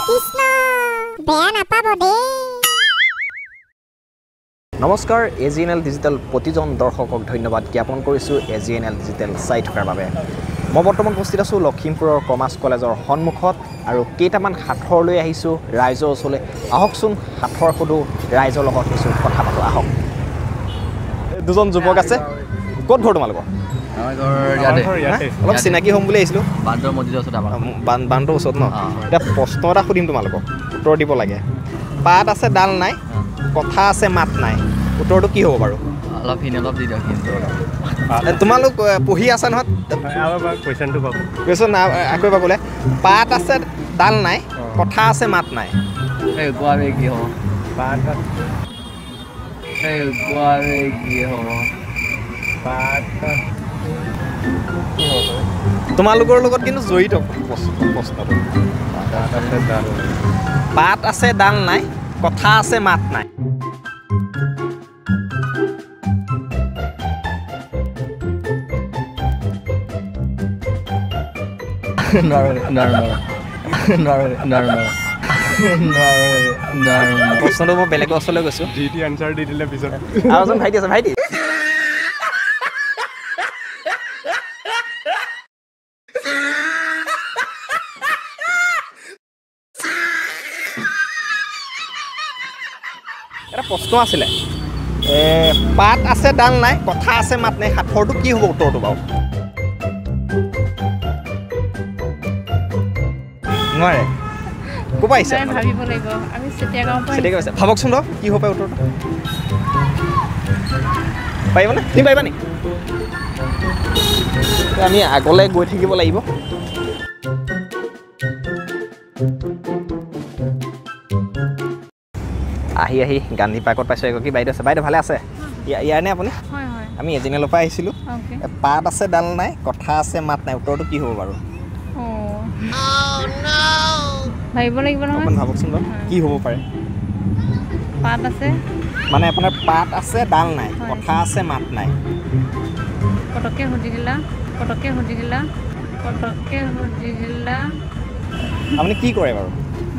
কৃষ্ণ, বেয়া নাপাব দেই। নমস্কাৰ, A G N L digital প্ৰতিজন দৰ্শকক ধন্যবাদ জ্ঞাপন কৰিছোঁ A G N L digital চাই থকাৰ বাবে। মই বৰ্তমান উপস্থিত আছোঁ লখিমপুৰৰ কমাৰ্চ কলেজৰ সন্মুখত আৰু কেইটামান সাঁথৰ লৈ আহিছোঁ ৰাইজৰ ওচৰলৈ। আহকচোন সাঁথৰ সোধোঁ, ৰাইজৰ লগত কিছু কথা পাতোঁ আহক। দুজন যুৱক আছে, ক'ত ঘৰ তোমালোকৰ? অলপ চিনাকি হ'ম বুলি আহিছিলোঁ। বান্দৰ ওচৰত ন? এতিয়া প্ৰশ্ন এটা সুধিম তোমালোকক, উত্তৰ দিব লাগে। পাত আছে ডাল নাই, কথা আছে মাত নাই, উত্তৰটো কি হ'ব বাৰু? তোমালোক পঢ়ি আছা নহয়? কুৱেশ্যন আকৌ এবাৰ ক'লে, পাত আছে ডাল নাই, কথা আছে মাত নাই। তোমালোকৰ লগত কিন্তু জড়িত প্ৰশ্নটো। পাত আছে ডাল নাই, কথা আছে মাত নাই। প্ৰশ্নটো মই বেলেগৰ ওচৰলৈ গৈছোঁ। আৰু এজন ভাইটি আছে, ভাইটি এটা প্ৰশ্ন আছিলে, পাত আছে ডাল নাই, কথা আছে মাত নাই, সাঁথৰটো কি হ'ব উত্তৰটো বাৰু? নোৱাৰে, ক'ৰ পৰা আহিছে? ভাবকচোন বাৰু কি হ'ব পাৰে উত্তৰটো? পাৰিবনে? তুমি পাৰিবা নেকি? আমি আগলৈ গৈ থাকিব লাগিব। আহি আহি গান্ধী পাৰ্কত পাইছোঁ এগৰাকী বাইদেউ আছে। বাইদেউ ভালে আছে? ইয়াৰ নে আপুনি? আমি এজেনেলৰ পৰা আহিছিলোঁ। পাত আছে ডাল নাই, কথা আছে মাত নাই, উত্তৰটো কি হ'ব বাৰু? ভাবিব লাগিব নহয়। ভাবকচোন বাৰু কি হ'ব পাৰে? পাত আছে মানে আপোনাৰ পাত আছে ডাল নাই, কথা আছে মাত নাই। পটককে সুধি দিলা, পটককে সুধি দিলা, পটককে সুধি দিলা। আপুনি কি কৰে বাৰু?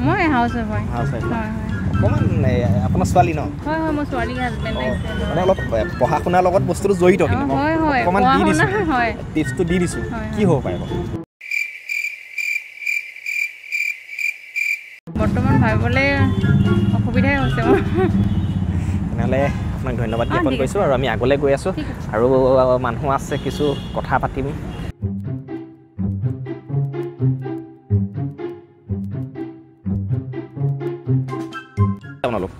মই হাউচ ৱাইফ। হাউচ ৱাইফ হয়। অকণমান আপোনাৰ ছোৱালী ন? হয় হয়, মোৰ ছোৱালী, হাজবেণ্ড আহিছে। মানে অলপ পঢ়া শুনাৰ লগত বস্তুটো জড়িত কিন্তু অকণমান দি দিছোঁ, টিপছটো দি দিছোঁ। কি হ'ব পাৰে বাৰু? বৰ্তমান ভাবিবলৈ অসুবিধাই হৈছে মোৰ। তেনেহ'লে আপোনাক ধন্যবাদ জ্ঞাপন কৰিছোঁ আৰু আমি আগলৈ গৈ আছোঁ আৰু মানুহ আছে, কিছু কথা পাতিম। আপোনালোক?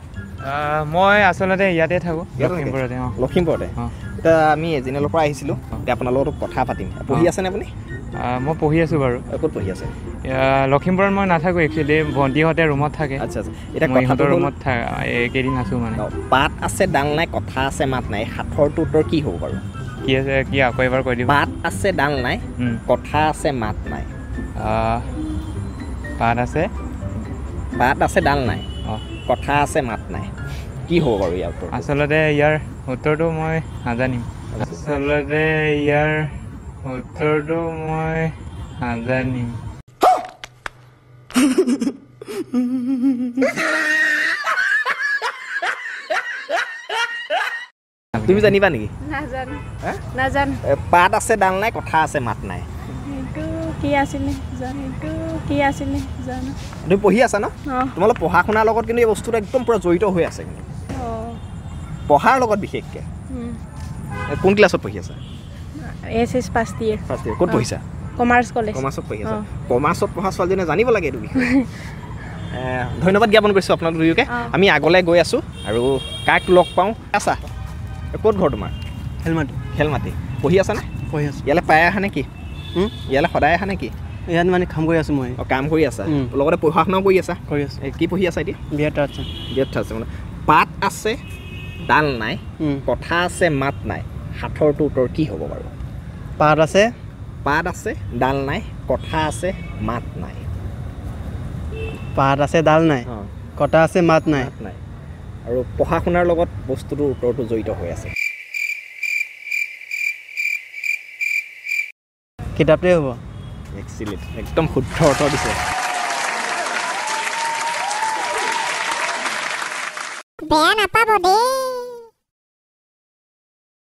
মই আচলতে ইয়াতে থাকোঁ, লখিমপুৰতে। লখিমপুৰতে? এতিয়া আমি এজেনেলৰ পৰা আহিছিলোঁ, এতিয়া আপোনাৰ লগত কথা পাতিম। পঢ়ি আছেনে আপুনি? মই পঢ়ি আছোঁ বাৰু। ক'ত পঢ়ি আছে? লখিমপুৰত মই নাথাকোঁ একচুৱেলি, ভণ্টিহঁতে ৰুমত থাকে। আচ্ছা আচ্ছা। এতিয়া ইহঁতৰ ৰুমত এইকেইদিন আছোঁ মানে। পাত আছে ডাল নাই, কথা আছে মাত নাই, সাঁথৰটোৰ উত্তৰ কি হ'ব বাৰু? কি আছে কি আকৌ এবাৰ কৈ দিব? পাত আছে ডাল নাই, কথা আছে মাত নাই। পাত আছে, পাত আছে ডাল নাই, কথা আছে মাত নাই, কি হ'ব বাৰু ইয়াৰ উত্তৰ? আচলতে ইয়াৰ উত্তৰটো মই নাজানিম। আচলতে ইয়াৰ উত্তৰটো মই নাজানিম। তুমি জানিবা নেকি? নাজানো। নাজানো। পাত আছে ডাল নাই, কথা আছে মাত নাই। এইটো কি আছিলে জানো, এইটো কি আছিলে জানো। তুমি পঢ়ি আছা ন? তোমালোক পঢ়া শুনাৰ লগত কিন্তু এই বস্তুটো একদম পুৰা জড়িত হৈ আছে কিন্তু। পঢ়াৰ লগত বিশেষকৈ। কোন ক্লাছত পঢ়ি আছা? S S first year. First year. ক'ত পঢ়িছা? Commerce college. কমাৰ্চত পঢ়ি আছা। কমাৰ্চত পঢ়া ছোৱালীজনীয়ে জানিব লাগে এইটো বিষয়ে। ধন্যবাদ জ্ঞাপন কৰিছোঁ আপোনালোক দুয়োকে। আমি আগলৈ গৈ আছোঁ আৰু কাক লগ পাওঁ। আছা, ক'ত ঘৰ তোমাৰ? খেলমাটি। খেলমাটি। পঢ়ি আছানে? পঢ়ি আছোঁ। ইয়ালৈ প্ৰায় আহা নেকি? ইয়ালৈ সদায় আহা নেকি? ইয়াত মানে কাম কৰি আছোঁ মই। অঁ, কাম কৰি আছা, লগতে পঢ়া শুনাও কৰি আছা? কৰি আছোঁ। কি পঢ়ি আছা এতিয়া? B Ed third sem. B Ed third sem. মানে পাত আছে ডাল নাই, কথা আছে মাত নাই, সাঁথৰটোৰ উত্তৰ কি হ'ব বাৰু? পাত আছে, পাত আছে ডাল নাই, কথা আছে মাত নাই। পাত আছে ডাল নাই, কথা আছে মাত নাই। নাই। আৰু পঢ়া শুনাৰ লগত বস্তুটোৰ উত্তৰটো জড়িত হৈ আছে। কিতাপটোৱে হ'ব। এক্সিলেণ্ট, একদম শুদ্ধ অৰ্থ দিছে। বেয়া নাপাব দেই।